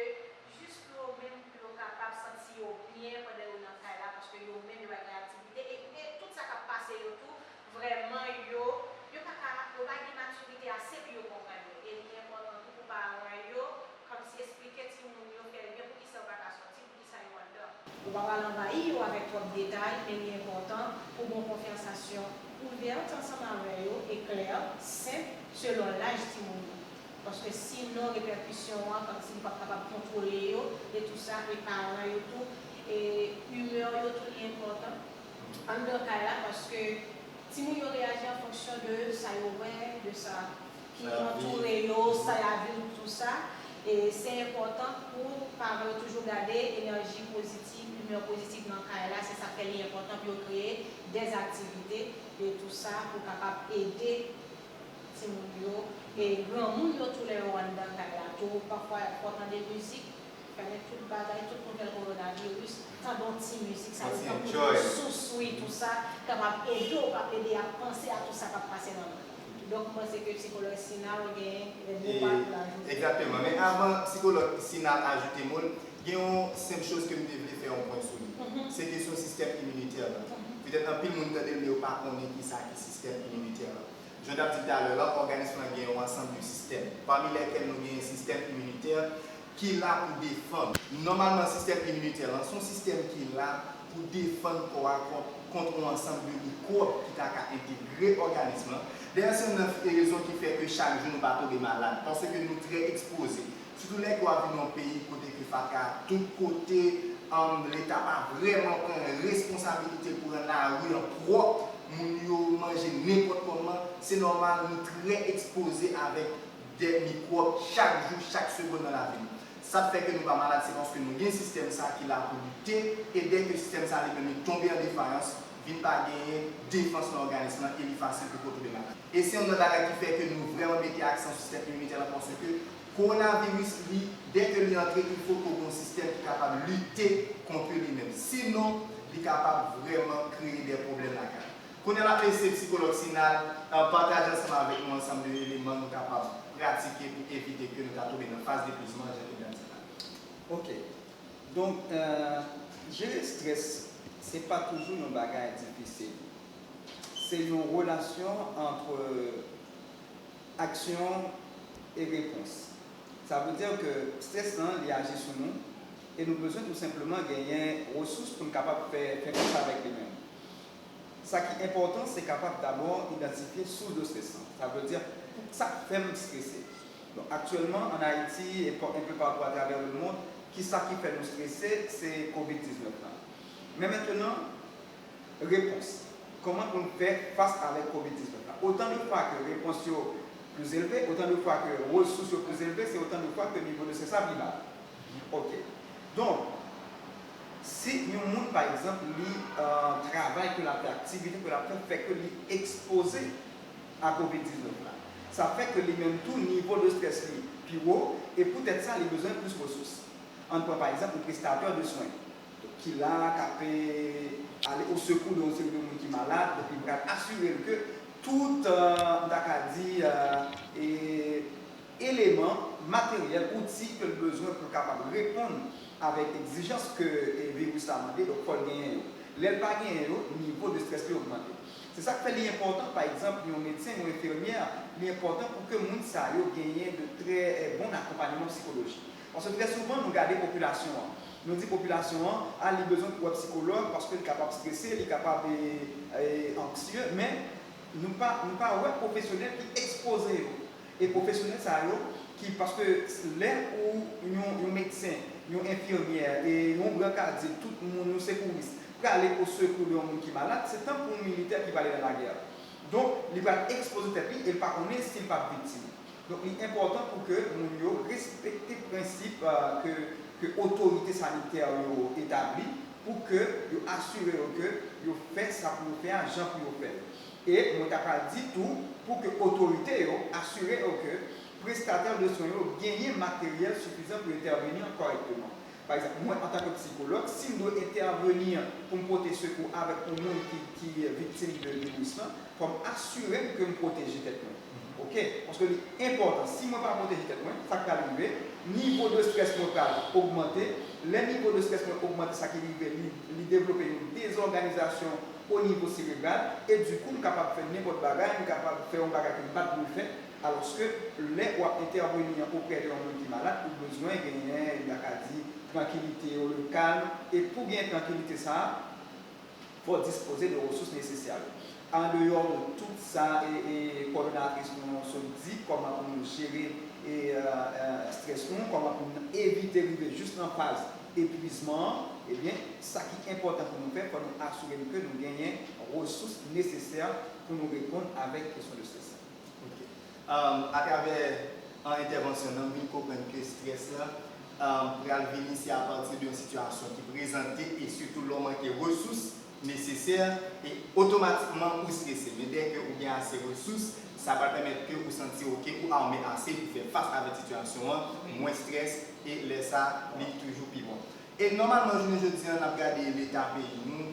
jis pou yo menm pou yo kapab santi yo byen pandan yo nan kay la, paske yo menm yo pa gen aktivite, e, e tout sa k ap pase yo tou, vrèman yo, yo pa ka, yo pa gen matirite ase pou yo konprann yo. E li enpòtan tou pou paran yo, kòmsi eksplike timoun yo, fè l byen poukisa yo pa ka sòti, poukisa yo anndan. Ou pa pral anvayi yo avèk twòp detay, men li enpòtan pou gen yon konvèsasyon ouvèt ansanm avè yo e klè, senp, selon laj timoun yo. Paske sinon, repèkisyon an, kòmsi li p ap kapab kontwole yo, e tou sa, e paran yo tou, e imè yo tou, li enpòtan anndan kay la, paske timoun yo reyaji an fonksyon de sa yo wè, de sa ki antoure yo, sa y ap viv, tou sa. E se enpòtan pou paran yo toujou gade enèji pozitiv, imè pozitiv nan kay la. Se sa k fè li enpòtan pou yo kreye dèzaktivite e tou sa pou kapab ede timoun yo e granmoun yo tou lè yo anndan kay la tou. Pafwa, fò tande mizik, fèmen tout bagay, tout nouvèl kowonaviris, tande yon ti mizik, sa yo tankou yon sous, wi, tou sa, kapab ede w, k ap ede a panse a tou sa k ap pase nan mond. Donk, m panse ke sikològ Sina ou gen de mo pa pou l ajoute. Egzakteman. Men avan sikològ Sina ajoute mo l, gen yon senp choz ke m te vle fè yon pwen sou li. Se kesyon sistèm iminitè la. Petèt anpil moun tande l, men yo pa konnen kisa ki sistèm iminitè la. Jan w t ap di talè la, òganis lan gen yon ansanm de sistèm, pami lèkèl nou genyen sistèm iminitè ki la pou defann. Nòmalman, sistèm iminitè lan se yon sistèm ki la pou defann kò a kont, kont yon ansanm de mikwòb ki ta ka entegre òganis lan. Dayè, se youn nan rezon ki fè ke chak jou nou pa tonbe malad, paske nou trè ekspoze. Sitou lè ke w ap viv nan yon peyi kote ke fatra tout kote, Leta pa vrèman pran responsabilite pou rann lari an pwòp, moun yo manje nenpòt kòman, se nòmal nou trè ekspoze avèk de mikwòb chak jou, chak segonn nan lavi nou. Sa k fè ke nou pa malad, se paske nou gen sistèm sa ki la pou lite, e dè ke sistèm sa li menm li tonbe an defayans, vin pa genyen defans nan òganis lan e li fasil pou ke w tonbe malad. E se youn nan bagay ki fè ke nou vrèman mete aksan sou sistèm iminitè lan, paske kowonaviris li, dè ke li antre, il fo ke w gen yon sistèm ki kapab lite kont li menm. Sinon, li kapab vrèman kreye dè pwoblèm lakay ou. Kounye a, n ap lese sikològ Sinal, euh, pataje ansanm avèk nou ansanm de eleman nou kapab pratike pou evite ke nou ta tonbe nan faz deplizman, jan ke m t ap di la. Ok. Donk, euh, jere strès, se pa toujou yon bagay difisil. Se yon relasyon ant aksyon e repons. Sa vle di ke strès lan, li aji sou nou, e nou bezwen tou senpleman genyen resous pou n kapab fè, fè fas avèk li menm. Sa ki enpòtan, se kapab dabò idantifye sous de strès lan. Sa vle di, sa k fè m strese. Donk, aktyèlman, ann Ayiti, e pa- enpe patou atravè lemonn, ki sa ki fè nou strese, se kovid diznèf lan. Men mentenan, repons. Kòman pou n fè fas avèk kovid diznèf la? Otan de fwa ke repons yo pli elve, otan de fwa ke resous yo pli elve, se otan de fwa ke nivo de strès la pli ba. Ok. Donk, si yon moun, pa egzanp, li, euh, travay ke l ap fè, aktivite ke l ap fè, fè ke li ekspoze a kovid diznèf la, sa fè ke li menm tou, nivo de strès li pi wo, e poutèt sa, li bezwen plis resous. Ann pran, pa egzanp, yon prestatè de swen ki la, k ap ale o sekou de yon seri de moun ki malad, donk li pral asire l ke tout, euh, m ta ka di, euh, e, eleman materyèl, outi ke l bezwen pou l kapab reponn avèk egzijans ke, e, viris la mande, donk fò l genyen yo. Lè l pa genyen yo, nivo de strès li ogmante. Se sa k fè li enpòtan, pa egzanp, yon medsen, yon enfimyè, li enpòtan pou ke moun sa yo genyen de trè, e, bon akonpayman sikolojik. Paske trè souvan, nou gade popilasyon an. Nou di popilasyon an, a, li bezwen pou wè sikològ paske li kapab strese, li kapab, e, e, anksye, men nou pa, nou pa wè pwofesyonèl ki ekspoze yo. E pwofesyonèl sa yo, ki, paske lè ou yon, yon medsen, yon enfimyè, e yon brann kadye, tout moun, yon sekouris, prale o sekou de yon moun ki malad, se tankou yon militè ki prale nan lagè. Donk, li pral ekspoze tèt li e l pa konnen si l p ap viktim. Donk, li enpòtan pou ke moun yo respekte prensip, euh, ke, ke otorite sanitè yo etabli pou ke yo asire yo ke yo fè sa pou yo fè a jan pou yo fè l. E mwen ta pral di tou, pou ke otorite yo asire yo ke prestatè de swen yo genyen materyèl sifizan pou entèveni kòrèkteman. Pa egzanp, mwen, antanke sikològ, si m dwe entèveni pou m pote sekou avèk yon moun ki, ki viktim de viris lan, fò m asire m ke m pwoteje tèt mwen. Oke? Paske li enpòtan. Si mwen pa pwoteje tèt mwen, sa k pral rive? Nivo de strès mwen pral ogmante. Lè nivo de strès mwen ogmante, sa ki rive, li, li devlope yon dezòganizasyon o nivo serebral, e dikou, m kapab fè nenpòt bagay, m kapab fè yon bagay ke m pa t dwe fè. Alòske, lè w ap entèveni oprè de yon moun ki malad, ou bezwen genyen, m ta ka di, trankilite, le calme. E pou gen trankilite sa a, fò w dispoze de resous nesesè yo. Andeyò de tout sa, e, e, kowòdonatris nou sot di, kòman pou nou jere, e, e, e, strès nou, kòman pou nou evite rive jis nan faz epwizman an, ebyen, sa ki enpòtan pou nou fè, fò nou asire n ke nou genyen resous nesesè pou nou reponn avèk kesyon de strès la. Ok. Um, atravè an entèvansyon nan, m vin konprann ke strès la, um, pral vini se apati de yon sitiyasyon ki prezante e sitou lè w manke resous nesesè e otomatikman ou strese. Men dèke ou gen ase resous, sa pral pèmèt ke ou santi oke, ou ame ase pou fè fas avèk sitiyasyon an, mwen strès e lè sa li toujou pi bon. E nòmalman, jounen jodi a, n ap gade leta peyi nou,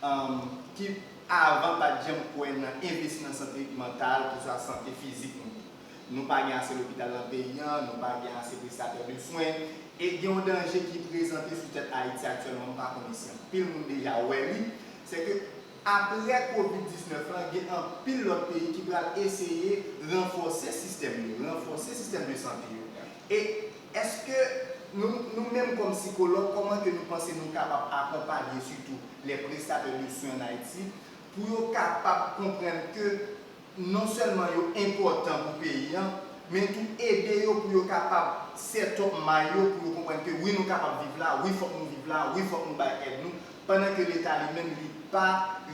um, ki avan pa t janm kwè nan envesti nan sante mantal, keswa sante fizik nou. Nou pa gen ase lopital nan peyi an, nou pa gen ase prestatè de swen, e gen yon danje ki prezante sou tèt Ayiti aktyèlman, m pa konnen si anpil moun deja wè li, se ke aprè kovid diznèf lan, gen anpil lòt peyi ki pral eseye ranfòse sistèm yo, ranfòse sistèm de sante yo. E èske nou, nou menm kòm sikològ, kòman ke nou panse nou kapab akonpaye sitou lè prestatè de swen ann Ayiti pou yo kapab konprann ke non sèlman yo enpòtan pou peyi an, men tou ede yo pou yo kapab set up may yo pou yo konprann ke wi, nou kapab viv la, wi, fòk nou viv la, wi, fòk nou bay èd nou, pandan ke leta li menm li pa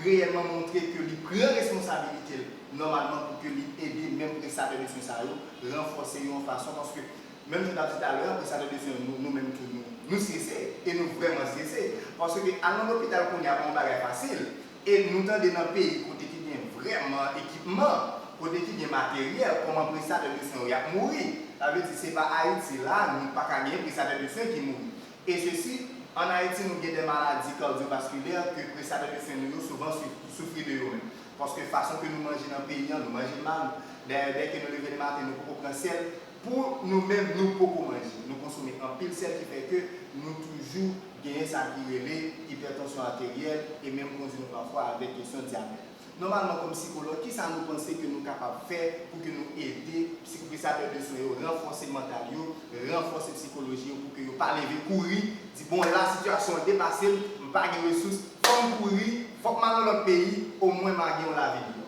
reyèlman montre ke li pran responsabilite l nòmalman pou ke li ede menm prestatè de swen sa yo ranfòse yo yon fason, paske Menm jan m t ap di talè a, prestatè de swen nou, nou menm tou, nou, nou strese. E nou vrèman strese. Paske al nan lopital kounye a pa yon bagay fasil. E nou tande nan peyi kote ki gen vrèman ekipman, kote ki gen materyèl, kòman prestatè de swen yo y ap mouri? Sa vle di, se pa Ayiti la, nou pa ka gen prestatè de swen ki mouri. E sesi, ann Ayiti, nou gen de maladi kadyovaskilè ke prestatè de swen nou yo souvan soufri de yo menm. Paske fason ke nou manje nan peyi an, nou manje mal. Dayè, dèke nou leve le maten, nou poko pran sèl. Pou nou menm, nou poko manje. Nou konsome anpil sèl ki fè ke nou toujou genyen sa ki rele ipètansyon ateryèl e menm kondi nou pafwa avèk kesyon dyabèt. Nòmalman, kòm sikològ, kisa nou panse ke nou kapab fè pou ke nou ede prestatè de swen yo ranfòse mantal yo, ranfòse psikoloji yo pou ke yo pa leve kouri, di, bon, la sitiyasyon an depase m, m pa gen resous, fò m kouri, fòk m al nan lòt peyi, omwen m a gen yon lavi miyò.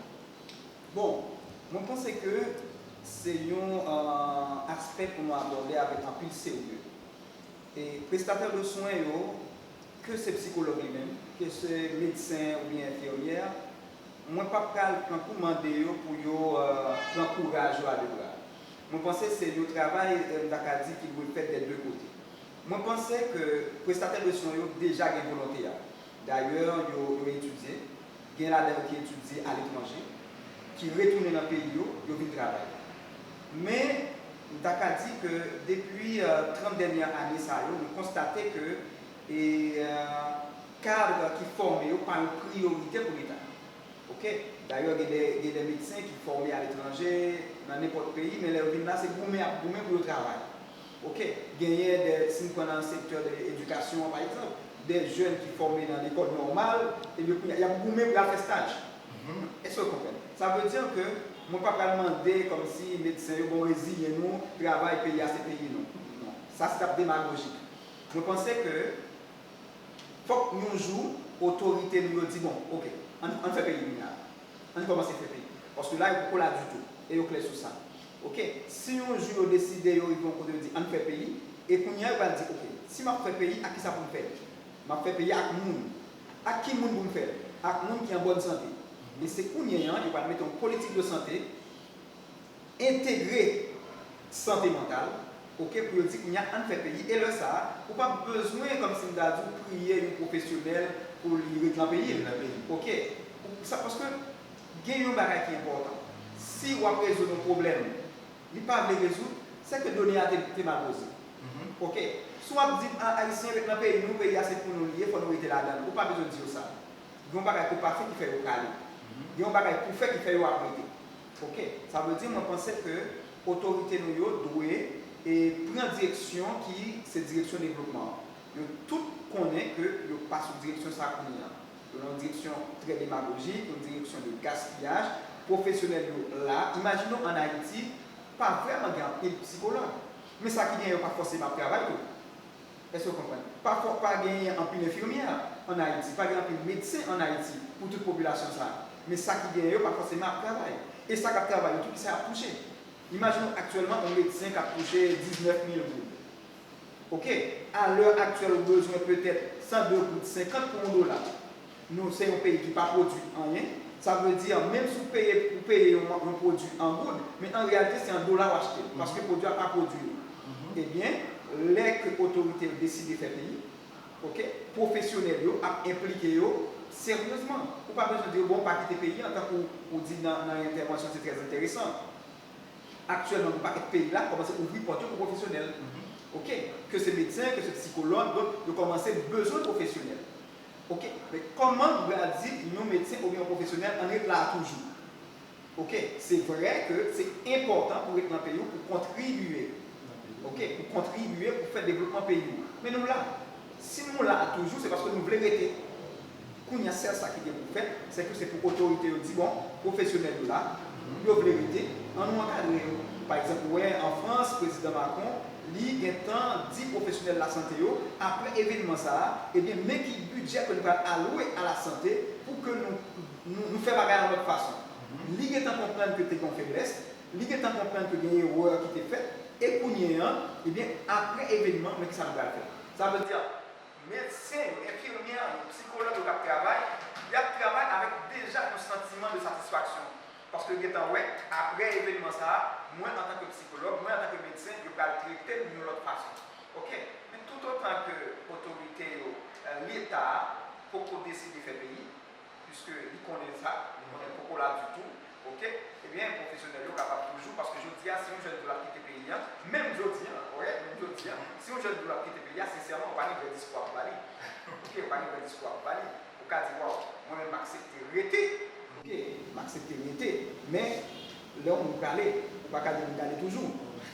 Bon, mwen panse ke se yon aspè pou nou abòde avèk anpil serye. E prestatè de swen yo, ke se psikològ li menm, ke se medsen oubyen enfimyè, mwen p ap pral tankou mande yo pou yo pran kouraj yo a de bra. Mwen panse se yon travay, m ta ka di, ki dwe fèt dè de kote. Mwen panse ke prestatè de swen yo deja gen volonte a. Dayè, yo, yo etidye. Gen ladan yo ki etidye aletranje, ki retounen nan peyi yo, yo vin travay. Men, m ta ka di ke depi trant dènye ane sa yo, nou konstate ke e, kad ki fòme yo pa yon priyorite pou Leta. Oke? Dayè, gen de, gen de medsen ki fòme aletranje, nan nenpòt peyi, men lè yo vin la, se goumen y ap goumen pou yo travay. Oke? Genyen de, si n pran nan sektè de edikasyon an, pa egzanp, de jèn ki fòme nan lekòl nòmal, ebyen, kounye a, y ap goumen pou y al fè staj. Èske w konprann? Sa vle di ke mwen pa pral mande kòmsi medsen yo, bon, reziyen nou, travay, peyi a se peyi nou. Non. Sa se t ap demagojik. Mwen panse ke fòk yon jou, otorite nou yo di, bon, oke, ann, ann fè peyi kounye a. Ann kòmanse fè peyi. Paske la, yo poko la ditou. E yo klè sou sa. Oke, si yon jou yo deside, yo rive yon kote, yo di, ann fè peyi, e kounye a, yo pral di, oke, si m ap fè peyi, ak kisa pou m fè l? M ap fè peyi a ak moun. Ak ki moun pou m fè l? Ak moun ki an bòn sante. E se kounye a, yo pral mete yon politik de sante, entegre sante mantal, oke, pou yo di kounye a, ann fè peyi. E lè sa a, ou p ap bezwen, kòmsi m ta di w, priye yon pwofesyonèl pou li ret nan peyi l. Oke? Ou, sa, paske gen yon bagay ki enpòtan. Si w ap rezoud yon pwoblèm, li pa vle rezoud, se ke done a te, te mal poze. Oke? Si w ap di, a, Ayisyen, ret nan peyi nou, peyi a se pou nou li ye, fò nou rete ladan l. Ou pa bezwen di yo sa. Gen yon bagay ke w pa fè ki fè yo prale. Gen yon bagay pou w fè ki fè yo ap rete. Oke? Sa vle di, mwen panse ke otorite nou yo dwe e pran direksyon ki se direksyon devlopman an. Yo tout konnen ke yo pa sou direksyon sa kounye a. Yo nan yon direksyon trè demagojik, yon direksyon de gaspiyaj. Pwofesyonèl yo la. Imajine w ann Ayiti, pa vrèman gen anpil psikològ. Men sa ki gen yo pa fòseman ap travay tou. Èske w konprann? Pa fò, pa genyen anpil enfimyè ann Ayiti, pa gen anpil medsen ann Ayiti pou tout popilasyon sa a. Men sa ki genyen yo pa fòseman ap travay. E sa k ap travay yo tou, kisa y ap touche? Imajine w aktyèlman yon medsen k ap touche diznèf mil goud. Oke, a lè aktyèl ou bezwen petèt san de goud senkant pou yon dola. Nou se yon peyi ki pa pwodui anyen. Sa vle di, menm si w peye, ou peye yon, yon pwodui an goud, men an reyalite se an dola w achte l, paske pwodui a pa pwodui. Ebyen, lè ke otorite yo deside fè peyi, oke, pwofesyonèl yo ap enplike yo seryezman. Ou pa bezwen di yo, bon, pa kite peyi an, tankou ou di nan, nan entèvansyon, se trè enteresan. Aktyèlman, gen pakèt peyi la kòmanse ouvri pòt yo pou pwofesyonèl. Oke, ke se medsen, ke se psikològ, donk yo kòmanse bezwen pwofesyonèl. Oke, men kòman nou pral di yon medsen oubyen yon pwofesyonèl ann ret la a toujou? Oke, se vrè ke se enpòtan pou ret nan peyi w pou kontribye. Oke, pou kontribye, pou fè devlopman peyi w. Men nou la. Si nou la a toujou, se paske nou vle rete. Kounye a, sèl sa ki gen pou fèt, se ke se pou otorite yo di, bon, pwofesyonèl yo la, yo vle rete, ann nou ankadre yo. Pa egzanp, ou wè, an Frans, prezidan Macron, li gentan di pwofesyonèl lasante yo, apre evènman sa a, ebyen, men ki bidjè ke nou pral alwe a lasante pou ke nou, nou, nou fè bagay yon lòt fason. Li gentan konprann ke te gen yon feblès, li gentan konprann ke gen erè ki te fèt, e kounye a, ebyen, apre evènman, men kisa nou pral fè. Sa vle di, medsen yo, enfimyè yo, psikològ yo k ap travay, y ap travay avèk deja yon santiman de satisfaksyon. Paske yo gentan wè, apre evènman sa a, mwen antanke psikològ, mwen antanke medsen, yo pral trete poko deside fè peyi, piske li konnen sa, li konnen l poko la ditou, oke, ebyen, pwofesyonèl yo kapab toujou, paske jodi a, si yon jèn di w l ap kite peyi a, menm jodi a, oke, menm jodi a, si yon jèn di w l ap kite peyi a, sensèman, ou pa gen vrè diskou a pou ba li. Oke, ou pa gen vrè diskou a pou ba li. Ou ka di, waw, mwen menm m aksepte rete. Oke, m aksepte rete, men lè yon moun prale, ou pa ka di l gade toujou.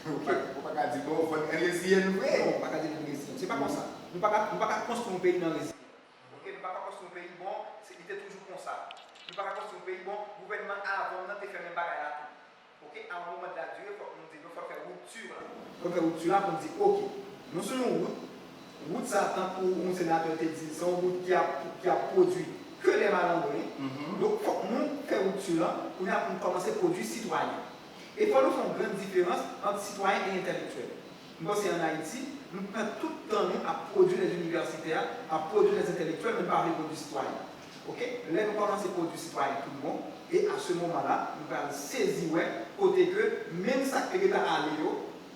Ou pa, ou pa ka di, bon, fò n reziyen n vre. Non, ou pa ka di l reziyen. Se pa konsa. Nou pa ka, nou pa ka konstwi yon peyi nan reziyen. Oke, nou pa ka konstwi yon peyi, bon, se, li te toujou konsa. Nou pa ka konstwi yon peyi, bon, gouvènman avan m nan te fè menm bagay la tou. Oke, a yon moman de la dire, fòk nou di, nou fòk fè ripti la. Fòk fè ripti la pou n di, oke, nou sou yon wout, wout sa, tankou yon senatè te di, se yon wout ki ap, ki ap pwodui ke dè malandren. Donk, fòk nou fè ripti la, kounye a pou n kòmanse pwodui sitwayen. E fò nou fè yon grann diferans ant sitwayen e entèlektyèl. M panse ann Ayiti, nou pran tout tan nou ap pwodui lèz inivèsitè, ap pwodui lèz entèlektyèl, men nou pa vle pwodui sitwayen. Oke? Lè nou kòmanse pwodui sitwayen tout bon, e a se moman la, nou pral sezi wè kote ke menm sa k te gentan ale yo,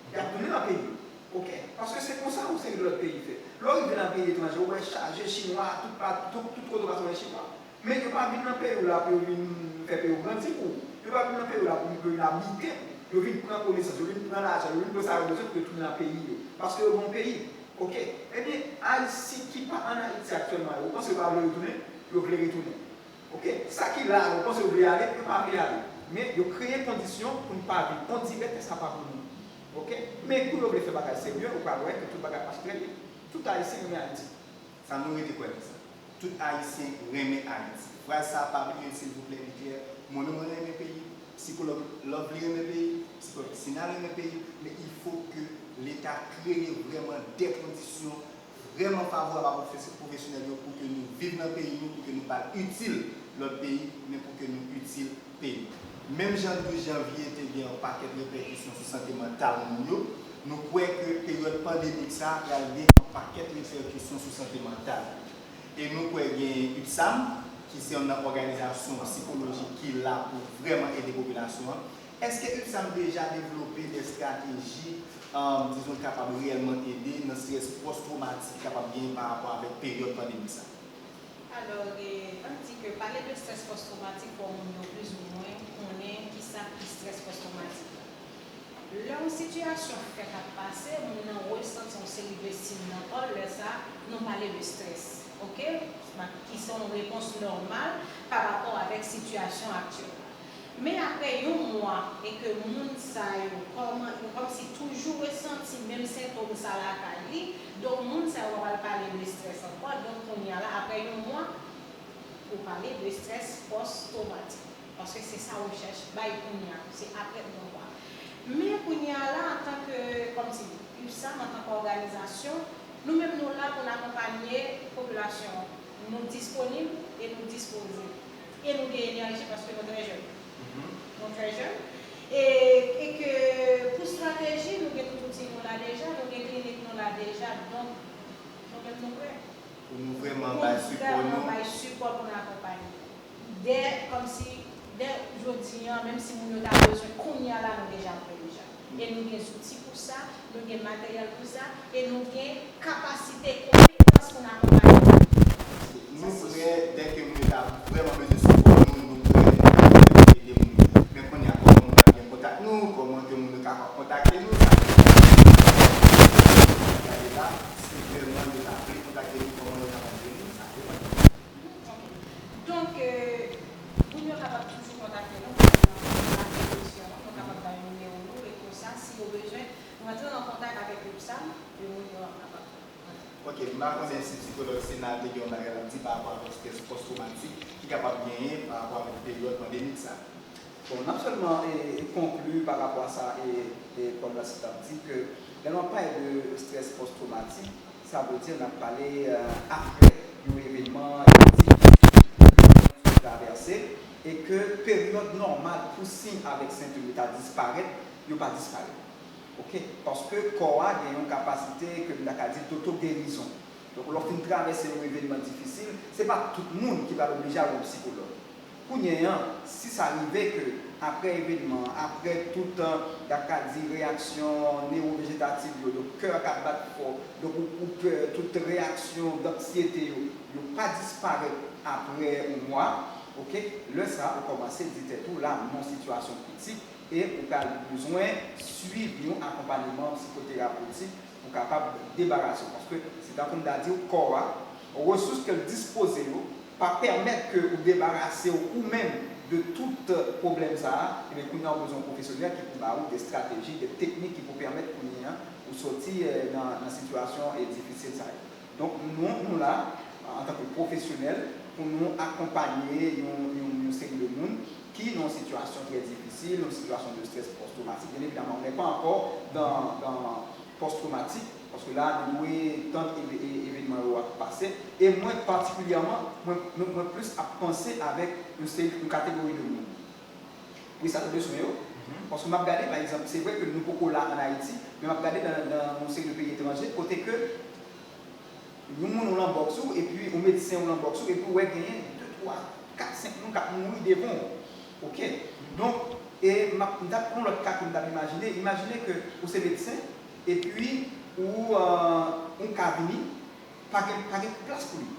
y ap tounen nan peyi yo. Oke? Paske se konsa yon seri de lòt peyi fè. Lè w rive nan peyi etranje, ou wè chaje Chinwa, tout pa, tout, tout kote w pase w wè Chinwa. Men yo pa vin nan peyi w la pou yo vin fè peyi w grandi pou ou. Yo pa vin nan peyi w la pou yo vin abite pou ou. Yo vin pran konesans, yo vin pran lajan, yo vin pran sa yo bezwen pou yo tounen nan peyi yo. Paske yo gen yon peyi. Oke? Ebyen, Ayisyen ki pa ann Ayiti aktyèlman yo, ou panse yo pa vle retounen? Yo vle retounen. Oke? Sa ki la a, yo panse yo vle ale, yo pa vle ale. Men yo kreye kondisyon pou n pa viv. On dirè ke sa pa pou nou. Oke? Men kou yo vle fè bagay serye, ou pral wè ke tout bagay ap mache trè byen. Tout Ayisyen renmen Ayiti. Sa nou rete kwè nan sa. Tout Ayisyen renmen Ayiti. Fraz sa a pa bliye l silvouplè, li klè. Mwen menm mwen renmen peyi m, sikològ Lovely renmen peyi l, sikològ Sina renmen peyi l, men il faut que Leta kreye vrèman de kondisyon vrèman favorab a pwofes-, pwofesyonèl yo pou ke nou viv nan peyi nou, pou ke nou pa itil lòt peyi, men pou ke nou itil peyi. Menm jan douz janvye te gen yon pakèt repèkisyon sou sante mantal moun yo, nou kwè ke peryòd pandemik sa a pral gen yon pakèt repèkisyon sou sante mantal. E nou kwè gen UPSAM, ki se yon nan òganizasyon sikolojik ki la pou vrèman ede popilasyon an. Èske UPSAM deja devlope de estrateji, um, dizon, kapab reyèlman ede nan strès pòs twomatik ki kapab genyen pa rapò avèk peryòd pandemik sa? Alò, e, ann di ke pale de strès pòs twomatik, fò moun yo plizoumwen konnen kisa ki strès pòs twomatik la. Lè yon sitiyasyon fèt ap pase, moun nan resanti yon seri de siy nan kò l, lè sa a, nou pale de strès, oke? Ki se yon repons nòmal pa rapò avèk sitiyasyon aktyèl la. Men apre yon mwa, e ke moun sa yo kòman, yo kòmsi toujou resanti menm sentòm sa lakay li, donk moun sa yo pa pral pale de strès ankò, donk kounye a la, apre yon mwa, ou pale de strès pòs twomatik. Paske se sa rechèch bay kounye a, se apre yon mwa. Men kounye a la, antanke, kòmsi, UPSAM, antanke òganizasyon, nou menm nou la pou n akonpanye popilasyon an. Nou disponib e nou dispoze. E nou gen enèji paske nou trè jèn. Nou trè jèn. E, e ke pou estrateji, nou gen tout outil nou la deja, nou gen klinik nou la deja, donk, nou menm nou prè. Pou nou vrèman bay sipò nou. Pou nou vrèman bay sipò pou nou akonpanye. Dè, kòmsi, dè jodi a, menm si moun yo ta bezwen kounye a la, nou deja prè deja. E nou gen zouti pou sa, nou gen materyèl pou sa, e nou gen kapasite, konpetans pou n akonpanye. Nou prè, dèke moun yo ta vrèman bezwen sipò nou, nou prè pou nou ede moun yo. Men kounye a, kòman moun yo ka gen kontak nou, kòman ke moun yo ka kontakte nou, sa, gade la, si vrèman yo ta vle kontakte nou, kòman yo kapab jwenn nou, sa depann. Donk, euh, moun yo kapab toujou kontakte nou, nou kapab bay nimewo nou, e konsa, si yo bezwen rantre an kontak avèk UPSAM, yo, moun yo ap kapab rantre. Ok, m pa konnen si sikològ Sina te gen yon bagay l ap di pa rapò avèk strès pòs twomatik ki kapab genyen pa rapò avèk peryòd pandemik sa. Bon, n ap sèlman, e, e, konkli pa rapò a sa, e, e, kòm Lassie t ap di, ke lè n ap pale de strès pòs twomatik, sa vle di n ap pale, e, apre yon evènman difisil ke nou travèse, e ke peryòd nòmal pou siy avèk sentòm yo ta disparèt, yo pa disparèt. Oke? Paske kò a gen yon kapasite ke m ta ka di dotogerizon. Donk, lè w fin travèse yon evènman difisil, se pa tout moun ki pral oblije al wè yon sikològ. Kounye a, si sa rive ke Apre evènman an, apre tout, euh, y ap ka di reyaksyon newovejetatif yo, donk kè k ap bat fò, donk ou, ou pè, tout reyaksyon danksyete yo, yo pa disparèt apre yon mwa, oke? Lè sa a, ou kòmanse di tèt ou, la, m nan yon sitiyasyon kritik, e ou pral bezwen swiv yon akonpanyeman psikoterapeutik pou kapab debarase w. Paske, se tankou m ta di w, kò a, resous ke l dispoze yo, pa pèmèt ke ou debarase w ou menm de tout pwoblèm sa a, ebyen, kounye a, ou bezwen yon pwofesyonèl ki pou ba ou de estrateji, de teknik ki pou pèmèt kounye a ou soti, eh, nan, nan sitiyasyon, eh, difisil sa yo. Donk, nou, nou la, antanke pwofesyonèl, pou nou akonpanye yon, yon, yon seri de moun ki nan yon sitiyasyon trè difisil, yon sitiyasyon de strès pòstwomatik. Byen evidaman, on n'est pas encore dans, dans pòstwomatik, paske la, nou dwe tann eve-, e-, evènman yo ap pase. E mwen, patikilyèman, mwen, mwen, mwen plis ap panse avèk yon seri, yon kategori de moun. Pou sa, yo bezwen yo. Paske m ap gade, pa egzanp, se vre ke nou poko la ann Ayiti, men m ap gade nan, nan yon seri de peyi etranje, kote ke yon moun ou lan bòks ou, epi yon medsen ou lan bòks ou, epi ou wè genyen de, twa, kat, senk moun k ap mouri devan w. Oke? Donk, e m ap, m t ap pran yon lòt ka ke m t ap imajine. Imajine ke ou se medsen, epi ou, euh, yon ka vini, pa gen, pa gen plas pou li.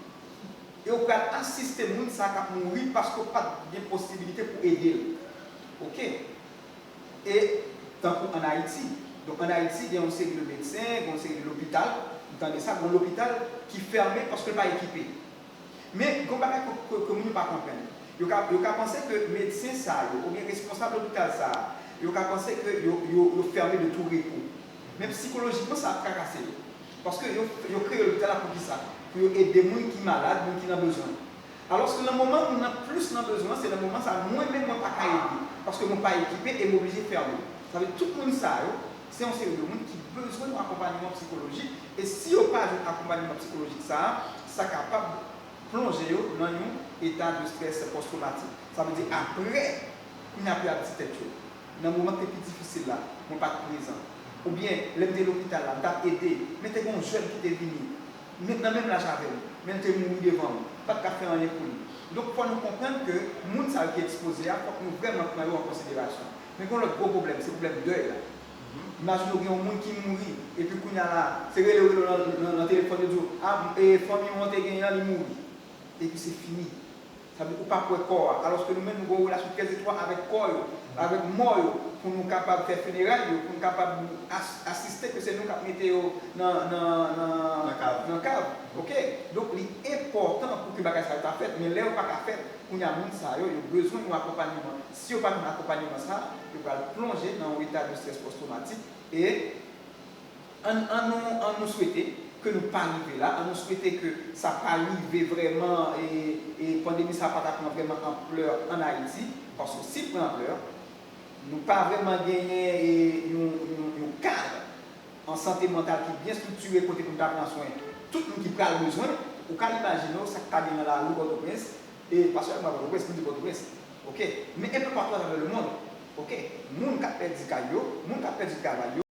E ou pral asiste moun sa k ap mouri paske w pa t gen posibilite pou ede l. Oke? E tankou ann Ayiti. Donk, ann Ayiti, gen yon seri de medsen, gen yon seri de lopital, m tande sa, gen yon lopital ki fèmen paske l pa ekipe. Men, gen yon bagay ke, ke, ke moun yo pa konprann. Yo ka, yo ka panse ke medsen sa yo, oubyen responsab lopital sa a, yo ka panse ke yo, yo, yo fèmen de tou repo. Men sikolojikman, sa ap trakase yo. Paske yo, yo kreye lopital la pou kisa? Pou yo ede moun ki malad, moun ki nan bezwen. Alòske nan moman moun nan plis nan bezwen, se nan moman sa a, mwen menm, mwen pa ka ede. Paske mwen pa ekipe e m oblije fèmen. Sa vle di tout moun sa yo, se yon seri de moun ki bezwen yon akonpanyeman sikolojik. E si yo pa jwenn akonpanyeman sikolojik sa a, sa kapab plonje yo nan yon eta de strès pòstwomatik. Sa vle di apre, kounye a pou y ap di tèt yo, nan moman ki te pi difisil la, mwen pa t prezan. Oubyen, lè m te lopital la, m t ap ede, men te gen yon jèn ki te vini, men, nan menm laj avè m, men l te mouri devan m, m pa t ka fè anyen pou li. Donk, fò nou konprann ke moun sa yo ki ekspoze a, fòk nou vrèman pran yo an konsiderasyon. Men gen yon lòt gwo pwoblèm, se pwoblèm dèy la. Imajine w gen yon moun ki mouri, epi kounye a la, se rele w rele w nan, nan, nan telefòn, yo di w, a, e, fanmi w an te genyen an, li mouri. Epi se fini. Sa vle di ou p ap wè kò a. Alòske nou menm, nou gen yon relasyon trè etwat avèk kò yo, avèk mò yo, pou nou kapab fè fineray yo, pou nou kapab as-, asiste ke se nou k ap mete yo nan, nan, nan, nan kav. Nan kav. Oke? Donk, li enpòtan pou ke bagay sa yo ta fèt, men lè yo pa ka fèt, kounye a moun sa yo, yo bezwen yon akonpanyeman. Si yo pa jwenn akonpanyeman sa a, yo pral plonje nan yon eta de strès pòstwomatik e Ann, ann nou, ann nou swete ke nou pa rive la, ann nou swete ke sa pa rive vrèman, e, e pandemi sa pa ta pran vrèman anplè ann Ayiti, paske si l pran anplè, nou pa vrèman genyen, e, yon, yon, yon kad an sante mantal ki byen estriktire kote pou n ta pran swen tout moun ki pral bezwen. Ou ka imajine w sa k ta gen nan lari Pòtoprens, e pa sèlman Pòtoprens, m di Pòtoprens, oke, men enpe patou atravè lemonn, oke, moun k ap pèdi kay yo, moun k ap pèdi travay yo,